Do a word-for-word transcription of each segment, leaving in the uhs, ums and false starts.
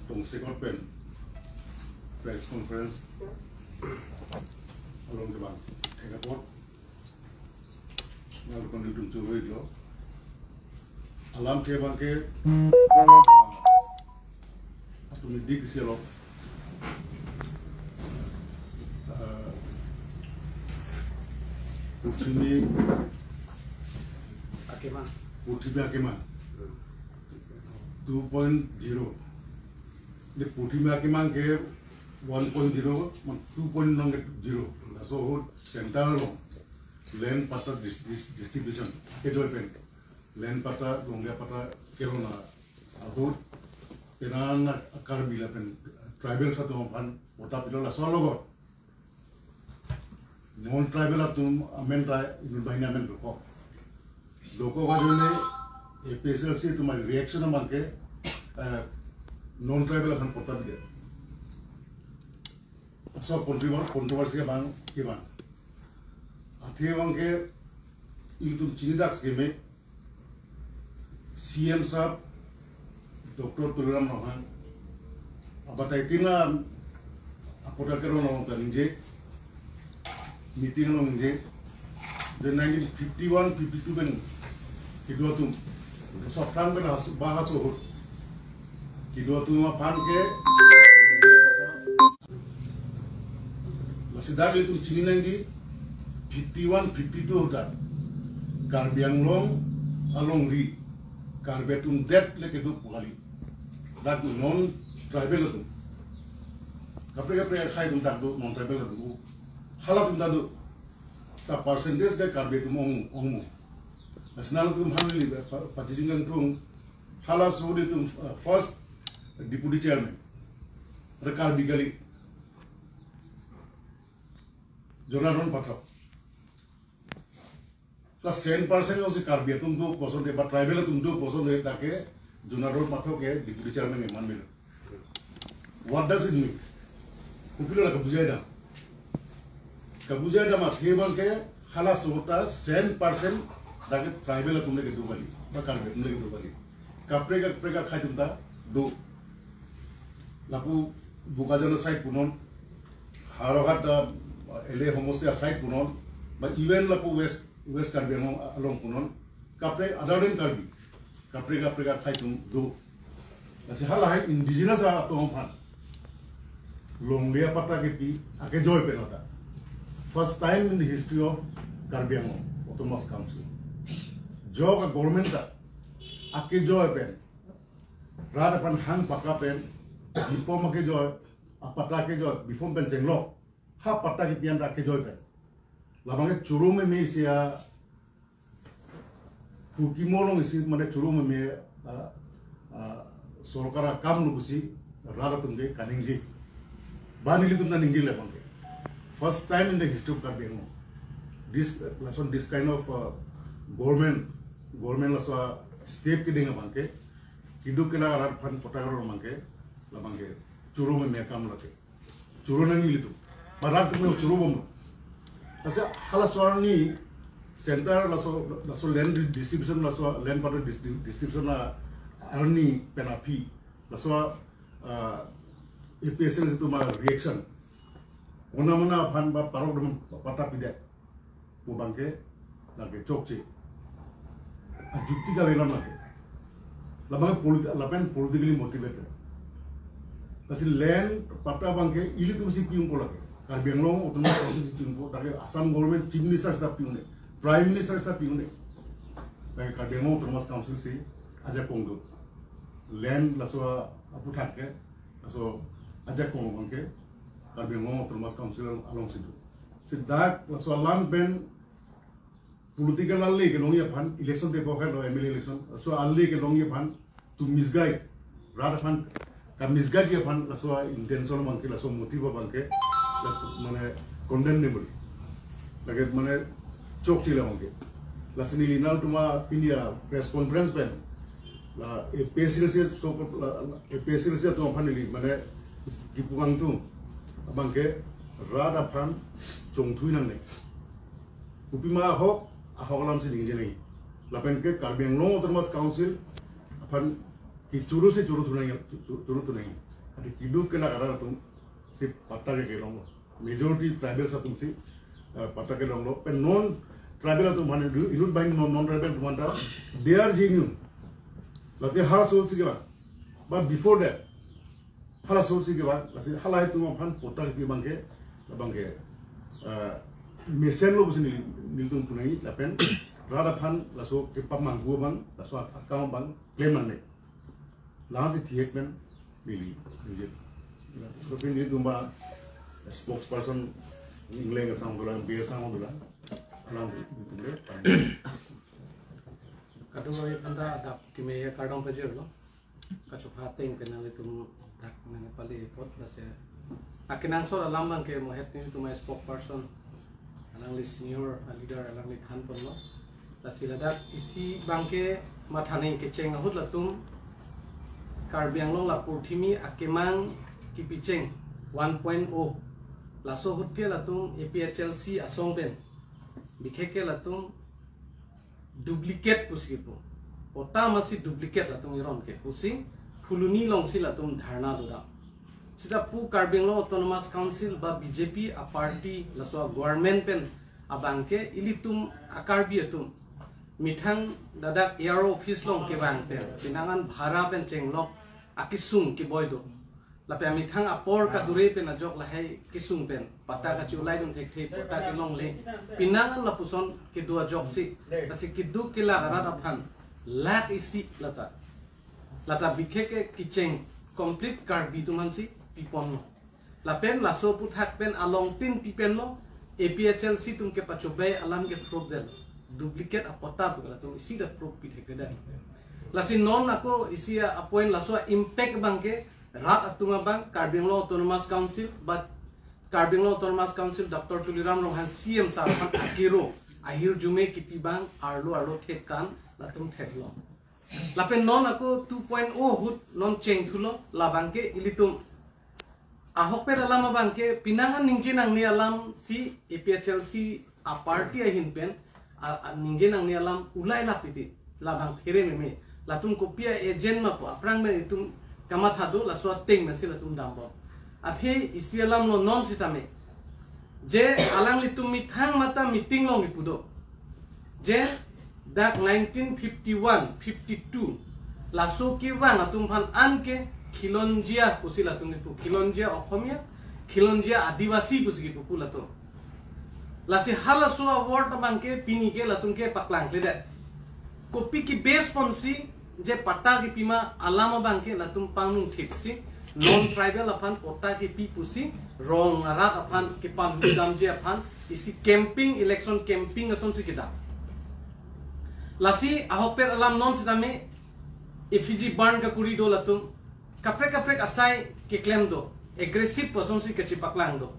Tongsekot pen press conference along kevang thek apot nangtum choro-iklo. Alamthe abangke, ah, atum dik isi along, ah, purthimi Akeman. Purthimi Akeman two point zero. Di purthimi Akeman ke one point zero, man two point nong ke zero. Laso ahut center along land patta dis-, dis-, distribution akejoi pen, land patta, longle patta kerona ahut, penang Karbi lapen tribal atum aphan patta pilo. Laso alogot non tribal atum amen ta inut banghini amen dokok. Dokok ajoine A P H L C atum reaction abangke, eh, non tribal aphan patta pidet. Laso controver-, controversy abang kevang. Athe abangke ilitum chinidak sekeme, C M sahab, Doctor Tuliram Ronghang, abatai tina apatta kerona along ta ningje, meeting along ningje, je nineteen fifty-one fifty-two pen kedo atum, Sophrang pen hasu, ba hasu ahut kedo atum aphan ke, lasi dak ilitum chini nangji, fifty-one fifty-two ahut dak Karbi Anglong alongri Karbi atum det le kedo pu kali. Dak non tribal atum. Kaprek kaprek akhei atum dak do, non tribal atum. Halatum dak do. Sa percentage ke Karbi atum ong, ongmo. National atum aphan neli pa-, pachiding kangtung. Halaso ahut itum, uh, first deputy chairman. Ada Karbi kali. Jonathan Pathak. La cent percent jongsi Karbi atum do puson de, ba tribal atum do puson de, dak ke Jonathan Pathak ke deputy chairman keman melo. What does it mean? Kopilo la kabujai dam. Kabujai dam athe abangke halaso ahut ta cent percent dak ke tribal atum le kedo kali, ba Karbi atum le kedo kali. Kaprek kaprek akhei atum ta do. Lapu Bokajan aside punon, Howraghat, uh, L A homosti aside punon, ba even lapu West, West Karbi Anglong along punon, kaprek other than Karbi, kaprek kaprek akhei atum do. Lasi halahai indigenous atum aphan longle apatta kepi akejoi pen ahut ta first time in the history of Karbi Anglong Autonomous Council. Ajok a government ta akejoi pen, rat aphan hang pakka pen, biphom akejoi, apatta akejoi, biphom pen chenglok, ha patta kepi an ta akejoi pen. Labang ke choro meme isi a phuki molong isi, mane choro meme, ah, ah, sorkar akam lo pusi rat atum ke kaningje. Ba nelitum ta ningje le abangke. First time in the history of Karbi Anglong. This, uh, lason this kind of, uh, government, government laso step kedeng abangke, kiduk kela rat aphan patta kerona abangke, labangke choro meme akam lake. Choro nangji ilitum. Ba rat atum choro bomlo. Lasi halaso arni center laso, laso land distribution, laso land patta dis-, distribution a arni pen aphi, laso, ah, A P H L C atum a reaction, ona mona aphan ba parok dam patta pidet pu abangke lake chokche. Ajukti kave alam lake. Labang politi-, lapen politically motivated. Lasi land patta abangke ilitum si pi-unpo lake. Karbi Anglong Autonomous Council si pi-unpo, lake Assam government chief minister seta pi-un-e, prime minister seta pi-un-e. Lake Karbi Anglong Autonomous Council si ajakong do. Land laso aphuthak ke, laso ajakong abangke Karbi Anglong Autonomous Council alongsi do. Si dak laso alam pen political ale kelongji aphan, election te pokhai lo, M L A election, laso ale kelongji aphan to misguide, rat aphan ka-misguide ji aphan laso intention abangke, laso motive abangke, la, mane condemnable. Lake mane chokche le abangke. Lasi neli nangtum apini a press conference pen, la A P H L C, so la, la A P H L C atum aphan neli mane kipu kangtung abangke, rat aphan chongthui nangne. Kopima ahok, ahok alam si ningje nangji. Lapen ke Karbi Anglong Autonomous Council aphan ke choro si choro thu nangji, choro, choro thu nangji. Adi kiduk kelak arat atum si patta ke kelonglo. Majority tribals atum si, eh, patta kelonglo. Pen non tribal atum aphan inut, inut bank non, non tribal atum aphan ta, they are genuine. Late halaso si kevang. But before that, halaso si kevang, lasi halahei atum aphan patta kepi abangke, abangke, eh, mesenlo pusi neli, nelitum pu nangji, lapen rat aphan laso kepamanghu abang, laso akam abang, claim nangne. Lasi thihek pen neli, neli. So pen nelitum ba spokesperson ingleng asang dolang, be asang dolang. Alang nelitum le. Kadokave aphanta adap keme kardom pajirlo. Kachopha ateng pen nanglitum dak nangpale apot lasi akenangsot alam abangke mohet nelitum a-spokesperson, alangli senior a-leader alangli thanponlo. Lasi ladak isi abangke matha nangkecheng ahut latum Karbi Anglong la purthimi akemang kipicheng one point oh. Laso ahut ke latum A P H L C asong pen, bikhek ke latum duplicate pusi kepu. Patta masi duplicate latum iron ke pusi Phuloni alongsi latum dharna dodam. Sita pu Karbi Anglong Autonomous Council ba B J P a-party laso a-government pen abangke ilitum a-Karbi atum methang ladak A R O office along kevang pen, penang an bhara pen chenglok akesung keboi do. Lapen amethang apor kadure pen ajok lahai kesung pen patta kachi-ulaidun thekthe, patta kelongle, penang an lapuson kedo ajoksi, lasi kiduk kelak arat aphan lakh isi lata, lata bikhek ke kicheng complete Karbi atum aphansi piponlo. Lapen laso aphuthak pen alongtin pipenlo, A P H L C atum kepachobei alam ke proof det, duplicate apatta pu latum isi ta proof pithekthedet. Lasi non ako isi a-point laso a-impact abangke rat atum abang, Karbi Anglong Autonomous Council, but Karbi Anglong Autonomous Council Doctor Tuliram Ronghang C M sir aphan akero ahirjume kipi abang arlo arlo thek kan latum theklo. Lapen non ako two point oh ahut non chengthulo, labangke ilitum ahokpet alam abangke penang an ningje nangne alamsi A P H L C a-party ahin pen a, a, ningje nangne alam ulai lap titi, labang phere meme. Latum kopi a-agent ma pu aphrang pen itum kamatha do, laso ateng pensi latum dampo. Athe isi alam lo non sitame, je alanglitum methang mata meeting along kipu do, je dak nineteen fifty-one, fifty-two laso kevang atum aphan anke khilonjia pusi latum kipu, khilonjia Okhomia, khilonjia Adivasi pusi kipu pu latum. Lasi halaso a-word abangke pini ke latum kepaklangkledet. Kopi ke-base ponsi je patta kepima alam abangke latum pangnung thiksi non-tribal aphan patta kepi pusi rong arat aphan kepaludamji aphan isi campaign, election campaign asonsi kedam. Lasi ahokpet alam non sitame effigy burn kakuri do latum, kaprek kaprek asai keklem do, aggressive pu asonsi kachipaklang do.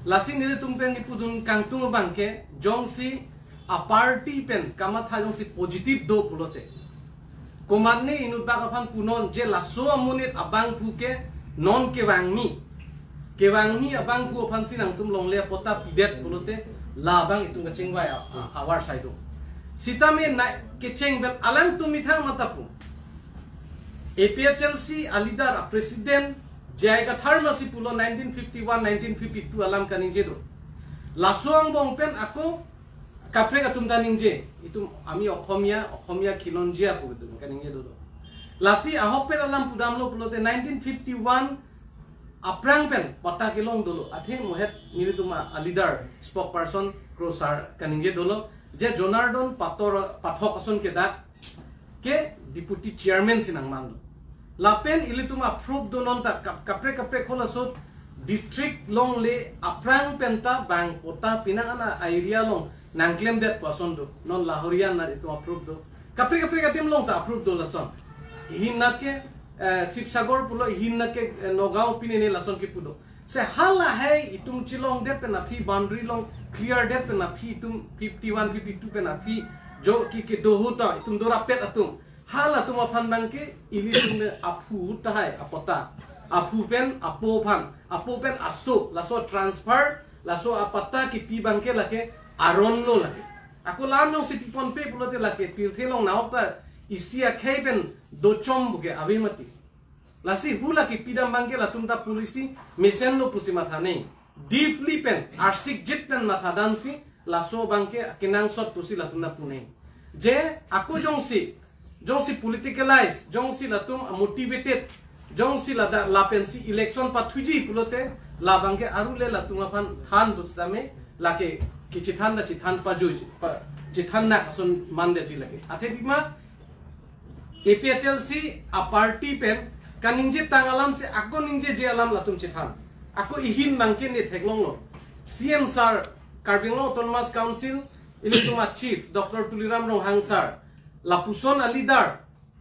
Lasi nelitum pen kipudun kangtung abangke jongsi a-party pen kamatha jongsi positive do pulote, komatne inutbak aphan punon je laso amonit abangphu ke non kevangmi, kevangmi abangphu aphansi nangtum longle patta pidet pulote, labang itum kachingvai a, a, avar sai do. Sitame na kecheng pen alangtum methang mata pu, A P H L C a-leader, a-president J I Kathar masi pulo nineteen fifty-one, nineteen fifty-two alam kaningje do. Laso angbong pen ako kaprek atum ta ningje, itum ami Okhomia, Okhomia khilonjia pu itum kaningje do do. Lasi ahokpet alam pudamlo pulote nineteen fifty-one aphrang pen patta kelong dolo. Athe mohet nelitum a-leader spokesperson Kro sir kaningje dolo, je Jonardon Pator, Pathok ason kedak ke deputy chairman si nangmanglo. Lapen ilitum a-proof do non ta kap-, kaprek kaprek halaso district longle aphrang pen ta bang patta penang an a-area along nangklemdet pu ason do. Non Lahorian na itum a-proof do. Kaprek kaprek adim along ta a-proof do lason. Ihin na ke, eh, Sibsagar pulo, ihin na ke, eh, Nagaon pine ne lason kipu do. Se halahei itum chelongdet pen aphi, boundary along cleardet pen aphi, itum fifty-one, fifty-two pen aphi jo ke, kedo ahut ta itum dorapet atum, halatum aphan abangke ilitum le aphu tahai apatta. Aphu pen apo aphan, apo pen aso, laso transfer, laso apatta kipi abangke lake aron lo lake. Ako la-an jongsi piponpe pulote lake pirthe along nahok ta isi akhei pen dochom pu ke ave mati. Lasi hu lake pidam abangke latum ta policy mesenlo pusi matha nangji. Deeply pen, arsik jit pen matha damsi, laso abangke kenangsot pusi latum ta pu nangji. Je, ako jongsi, jongsi politicalize, jongsi latum motivated, jongsi lada, lapensi election pathuji pulote, la abangke arule latum aphan than pusitame, lake kechethan ta chethan pajuji, pa, chethan nak ason mandetji lake. Athe pima, A P H L C a party pen kaningje tang alam si ako ningjeje alam latum chethan. Ako ihin abangke ne theklonglo. C M sir, Karbi Anglong Autonomous Council, ilitum a chief, Doctor Tuliram Ronghang sir, lapuson a leader,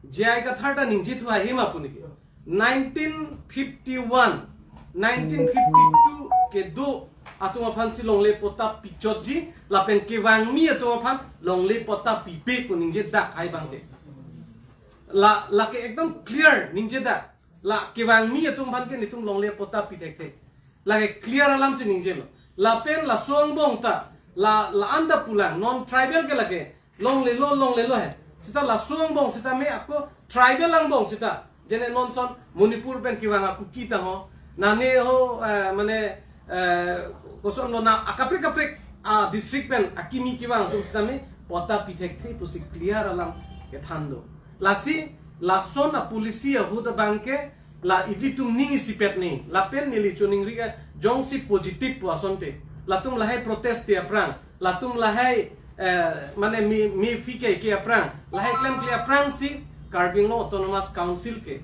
J I Kathar ta ningje thu ahi ma pu niki. Nineteen fifty-one, nineteen fifty-two kedo atum aphansi longle patta pichotji, lapen kevangmi atum aphan longle patta pipe pu ningje dak hai abangke. La, lake ekdom clear ningje dak. La kevangmi atum aphan ke netum longle patta pi thekthe. Lake clear alam si ningjelo. Lapen laso angbong ta, la, la-an ta pulang, non tribal ke lake longlelo, longlelo he. Seta laso angbong sitame ako tribal angbong seta. Jene non son Manipur pen kevang a Kuki ta ho. Nane ho, eh, mane, eh, kosonlo na akaprek kaprek a district pen akimi kevang atum sitame patta pi thekthe pusi clear alam kethan do. Lasi, lason a policy ahut abangke, la ilitum ning isipet nangji, lapen neli choningri ke jongsi positive pu asonte. Latum lahai protest te aphrang, latum lahai, eh, mane mi, mi fike ke aphrang, lahai klemkle aphrangsi, Karbi Anglong Autonomous Council ke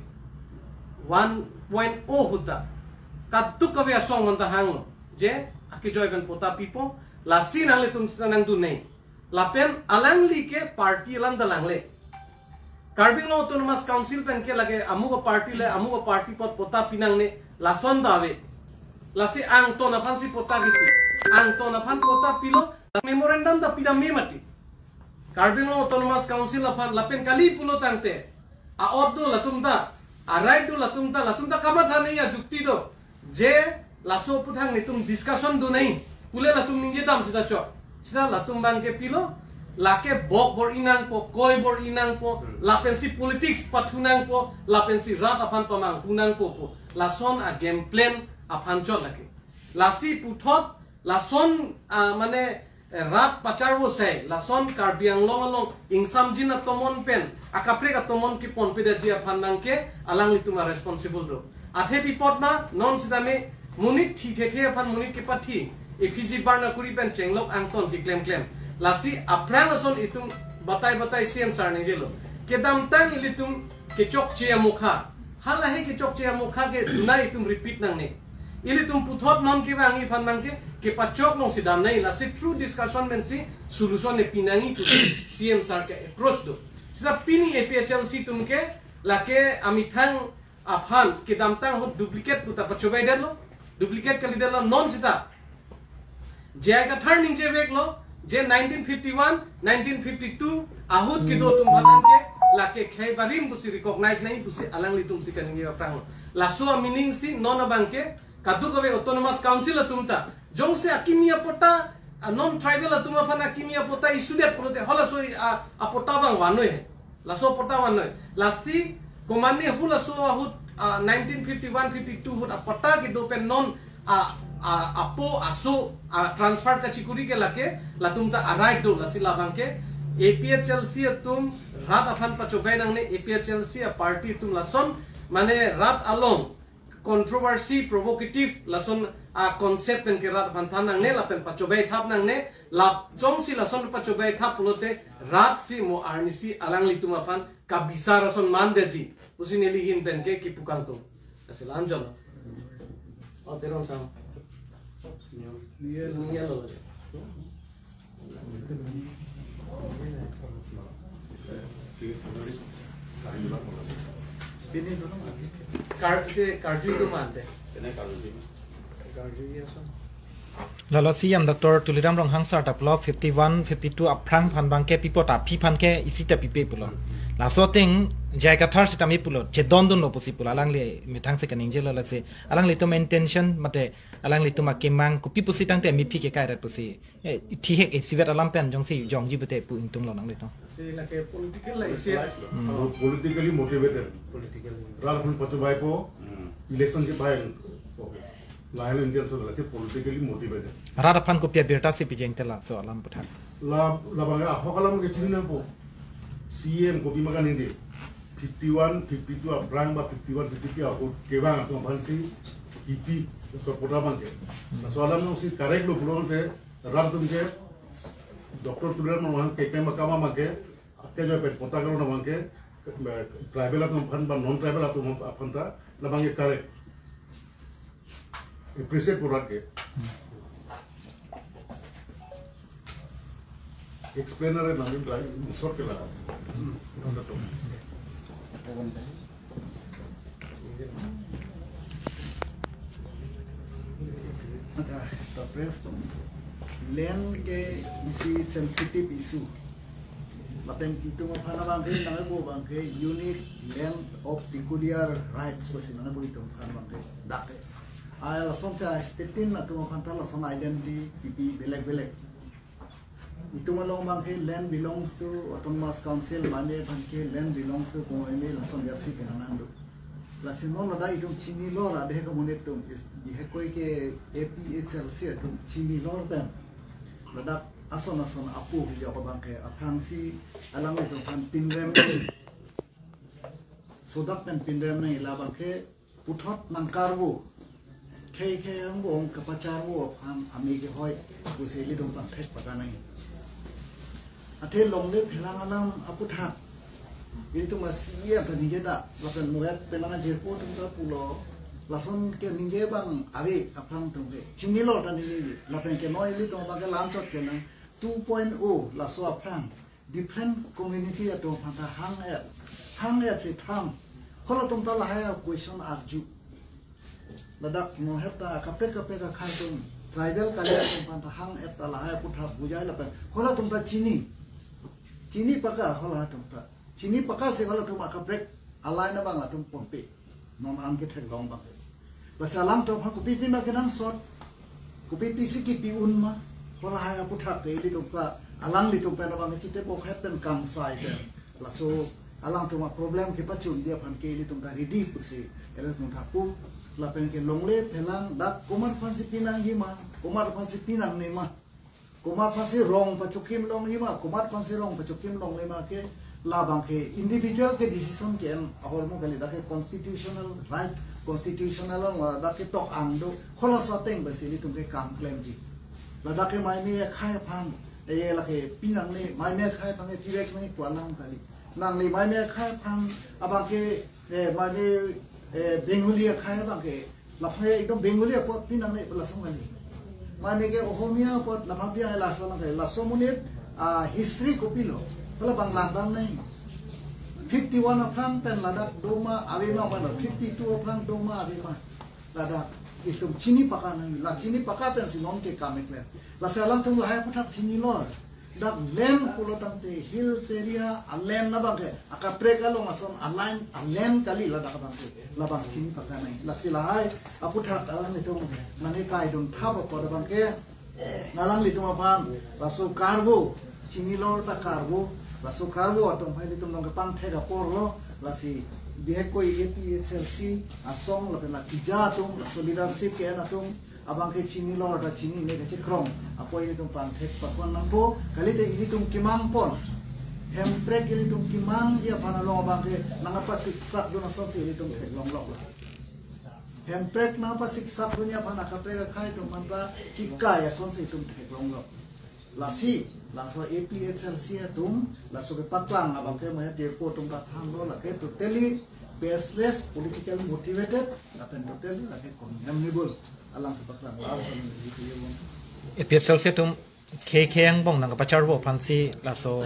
one point oh ahut ta kadokave asong manta hanglo. Je, akejoi pen patta pipo, lasi nanglitum sita nangdun nangji. Lapen alangli ke party alam ta langle. Karbi Anglong Autonomous Council pen ke lake amuk a party le, amuk a party apot patta pinangne, lason ta ave. Lasi angton aphansi patta kiti. Angton aphan patta pilo, memorandum ta pidam me mati. Karbi Anglong Autonomous Council aphan lapen kali pulo tangte, a-ot do latum ta, a-right do latum ta, latum ta kamatha nangji ajukti do. Je laso aphuthak netum discussion dun nangji pule latum ningje dam sita chok. Sita latum abangke pilo, lake bok bor-i nangpo, koi bor-i nangpo, lapensi politics pathu nangpo, lapensi rat aphan pamanghu nangpo pu. Lason a game plan aphan chot lake. Lasi puthot, lason, ah, mane, eh, rat pacharvo sei, lason Karbi Anglong along ingsamjin atomon pen, akaprek atomon keponpedetji aphan abangke alanglitum a responsible do. Athe pi apot ma, non sitame monit thi thethe aphan monit kepathi, A P G Barnakuri pen chenglok angton keklemklem. Lasi aphrang ason itum batai batai C M sir ningjelo. Kedamtang ilitum kechokche amokha. Halahei kechokche amokha ke duna itum repeat nangne. Ilitum puthot non kevangji aphan abangke kepachok nangsi dam nangji, lasi through discussion pensi solution ne pi nangji pu C M sir ke approach do. Sita pini A P H L C atum ke lake amethang aphan kedamtang ahut duplicate puta pachobei detlo, duplicate kalidetlo non sita. J I Kathar ningjeveklo, je nineteen fifty-one, nineteen fifty-two ahut kedo atum aphan ke lake khei barim pusi recognize nangji pusi alanglitum si kaningje aphrang. Laso a meaning si non abangke kadokave Autonomous Council atum ta, jongsi akimi apatta, a non tribal atum aphan akimi apatta issue det pulote halaso a, apatta abang vannoi he. Laso apatta vannoi. Lasi komatne halaso ahut, ah, nineteen fifty-one fifty-two ahut apatta kedo pen non a, a, apo aso a transfer kachikuri ke lake latum ta a right do, lasi labangke A P H L C atum rat aphan pachobei nangne, A P H L C a party atum lason mane rat along controversy, provocative, lason a concept pen ke rat aphan than nangne, lapen pachobei thap nangne, la jongsi lason pachobei thap pulote rat si mo arnisi alanglitum aphan kabisar ason mandetji pusi neli ahin pen ke kipu kangtung. Lasi la-an jolo. O Teron sang. Niyalo. Kar-, ite karju itu mante. Karju iya so. Lalo C M Doctor Tuliram Ronghang sir ta pulo fifty-one, fifty-two aphrang aphan abangke pi apot, aphi aphan ke isi ta pipe pulo. Laso ateng J I Kathar sitame pulo, chedondunlo pusi pulo, alangli methang si kaningjelo lasi, alanglitum intention mate alanglitum akemang kopi pusi tangte amephi kekai rat pusi, eh, thihek isivet alam pen jongsi jongji bete pu ingtunglo nanglitum. Si lake political la isi. Hmm. Politically motivated. Political. Rat aphan pachobaipo, Hmm. election si bai. Okay. Lahelo Indian so lake politically motivated. Rat aphan kopi abirta si pijeng te laso alam aputhak. La, labang ahok alam ke chini nangpo. C M kopi makan ini. Fifty-one, fifty-two aphrang ba fifty-one, fifty-three ahut kevang atum aphan si kipi support abang ke. Laso alam nang si correct lo pulote rat atum ke Doctor Tuliram Ronghang ke pema kama abang ke, ake jo pen kota karo abang ke, eh, tribal atum aphan ba non-tribal atum aphan ta, labang ke correct. Appreciate purat ke. Explainer nang in short ke la. Acha, to press to. Land ke isi sensitive issue. Lapen itum aphan abang ke nangbo abang ke unique land of peculiar rights pusi nangbo itum aphan abang ke dak ke. Ai lason si state tin atum aphan ta lason identity pipi belek belek. Itum along abang ke land belongs to autonomous council, mane abang ke land belongs to ko M A lason yasi ke nangdo. Lasi non ladak itum chinilo ra deh kamunit atum is bihek koi ke A P H L C atum chinilo pen. Ladak ason ason apu ke jok abang ke aphrang si alanglitum aphan pinrem. Sodak pen pinrem nang ila abang ke puthot nangkarvo. Khei khei angbong kapacharvo aphan ame kehoi pusi ilitum pangthek pakanai. Athe longle phelang alam aputhak ilitum asi ya ta ningje da lapen muhet penang ajirpo atum ta pulo. Lason ke ningje abang ave aphrang atum ke. Chinilo ta ningje lapen ke noi ilitum abang ke lanchot ke nang two point oh laso aphrang different community atum aphan ta hang-et, hang-et si tham. Halatum ta lahai a question arju. Ladak non het ta kaprek kaprek akhai atum tribal kali atum aphan ta hang-et ta lahai aputhak bujai lapen halatum ta chini. Chini paka halatum ta. Chini paka si halatum akaprek alai na abang latum ponpe. Non an ketheklong abang. Lasi alangtum aphan kopi pi ma kenangsot. Kopi pi si kipi un ma. Halahai aputhak ke ilitum ta alanglitum pen abang ke chitebok het pen kangsai pen. Laso alangtum a problem kepachunji aphan ke ilitum ta ready pusi ilitum ta pu. Lapen ke longle phelang dak komat aphan si pinangji ma, komat aphan si pinangne ma. Komat aphan si rong pachokim longji ma, komat aphan si rong pachokim longle ma ke labang ke individual ke decision ke-en ahormu kali, dak ke constitutional right, constitutional along dak ketok-ang do, halaso ateng basi ilitum ke kam klemji. Ladak ke maime akhai aphan, eh, lake pinangne, maime akhai aphan ke pivek nangji pu alam kali. Nangli maime akhai aphan abang ke, eh, maime, eh, Bengali akhai abang ke, laphan ekdom Bengali apot pinangne pu lason kali. Maime ke Ohomia apot laphan pinangne lason kali. Laso amonit, ah, history kopilo. Hala abang langdam nai. Fifty-one aphrang pen ladak do ma ave ma, mana fifty-two aphrang do ma ave ma. Ladak itum chini paka nai. La chini paka pen si non ke kam keklem. Lasi alangtum lahai aputhak chinilo. Dak land pulo tangte hills area a land labang ke akaprek along ason a land, a land kali ladak abang ke labang chini pakanai. Lasi lahai aputhak alanglitum nangkekai dun thap apot abang ke alanglitum aphan laso karvo chinilo ta karvo, laso karvo atum hai ilitum nangkepangthek apor lo. Lasi bihek koi A P H L C asong lapen la tija atum, laso leadership ke-en atum abang ke chinilo ta chinine kachekrong apot ilitum pangthek pakon nangpo, kalite ilitum kemang pon. Hemprek ilitum kemangji aphan along abang ke nangkapasiksak dun ason si ilitum theklong lok lo. Hemprek nangkapasiksak dunji aphan akaprek akhai atum aphan ta kekai ason si itum theklong lok. Lasi, laso A P H L C atum, laso kepaklang abang ke maya tirpo atum ta thanlo lake totally baseless, political motivated, lapen totally lake condemnable. Alang kepaklang, laso nang di piye bong. A P H L C atum khei khei angbong nangkapacharvo aphan si laso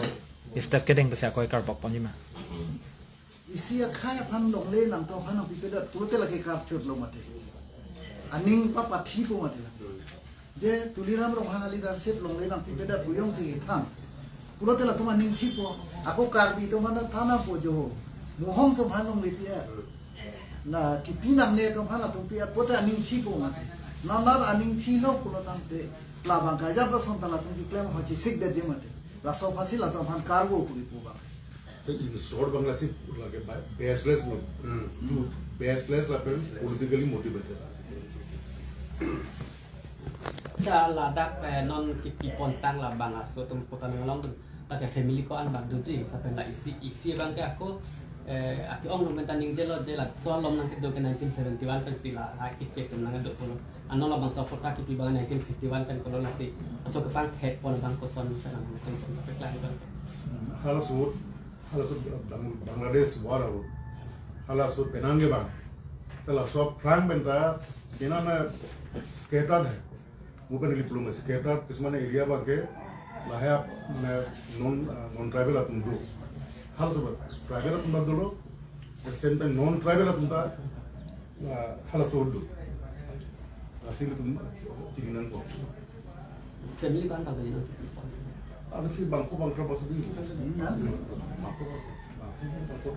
step kedeng besi akoi karbok ponji ma. Isi akhai aphan longle nangtum aphan nangpipedet pulote lake karchot lo mate. Aning papathi po mate lake. Je Tuliram Ronghang a leadership longle nangpipedet pu jongsi thang. Pulote latum aning thipo. Ako Karbi atum aphan thanpo jo. Mohong atum aphan longle pi-et. Na kipi nangne atum aphan latum pi-et. Pulote aning thipo mati. Nanar aning thilo pulo tangte, labang kajat ason ta latum keklem aphan chesikdet ji mati. Laso aphansi latum aphan karbo pu kipu abang. In short, bang lasi lake ba-, baseless mo. Hmm. To baseless lapen politically motivated. Acha, ladak, eh, non kipi pontang labangso atum putan ngalong atum, ta ke family ko-an bang doji, lapen la isi, isi abang ke ako, eh, ake-ong atum pen ta ningjelo je laso along nangkedo ke nineteen seventy-one pensi la, la kipi atum nangkedo pulo. Ano labangso aphuthak kipi abang nineteen fifty-one pen pulo, lasi laso kepangthek pon abang koson pen nangtum pon paklangdun. Halaso, halaso Bang-, Bangladesh war alo. Halaso penang ke bang. Ta laso aphrang pen ta, ina na scattered hai. Mo pen neli pulo scattered, কিছুমান area abang ke lahai mane non, ah, non tribal atum do. Halaso tribal atum ta dolo, the same time non tribal atum ta, ah, halaso do. Lasi nelitum chini nangpo. Family ko-an bang doji nang? Ada si bangko bangkra basa di. Hmm, kan? Bangko basa. Bangko, bangko.